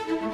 Deui-deui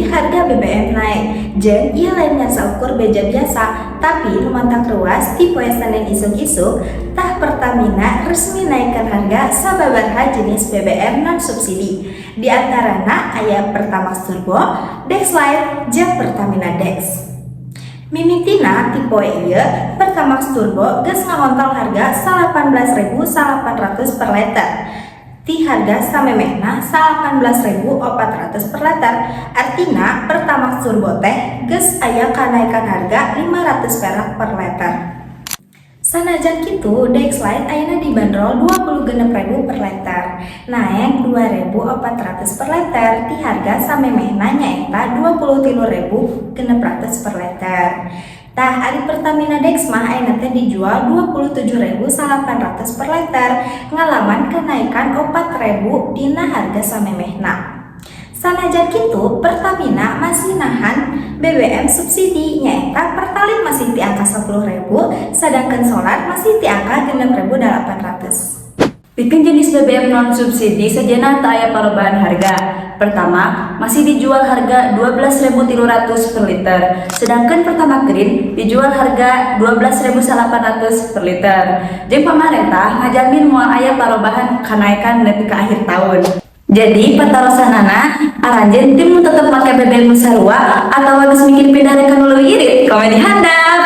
harga BBM naik, jeung ieu lain ngan saukur beja biasa, tapi nu matak ruas ti poe Senin isuk-isuk, tah Pertamina resmi naikkan harga sababaraha jenis BBM non subsidi. Di antarana aya Pertamax Turbo, Dexlite, jeung Pertamina Dex. Mimitina ti poe ieu, Pertamax Turbo geus ngahontol harga 18.800 per liter. Ti harga samemehna 18.400 per liter. Artina Pertamax Turbo teh geus aya kanaikan harga 500 perak per liter. Sanajan kitu, Dexlite ayeuna dibanderol 26.000 per liter, naek 2.400 per liter ti harga samemehna nyaeta 23.600 per liter. Tah, ari Pertamina Dex mah ayeuna teh dijual 27.800 per liter, ngalaman kenaikan 4.000 dina harga samemehna. Sanajan kitu, Pertamina masih nahan BBM subsidi, nyaeta Pertalite masih di angka 10.000, sedangkan solar masih di angka 6.800. Pikeun jenis BBM non subsidi sejenna teu aya perubahan harga. Pertamax masih dijual harga 12.300 per liter, sedangkan Pertamax Green dijual harga 12.800 per liter. Jeung pamarentah ngajamin moal aya perubahan kenaikan nepi ka akhir tahun. Jadi patarosanana, aranjeun tim tetep make BBM nu sarua atawa geus mikir pindah ka nu leuwih irit? Komen di handap.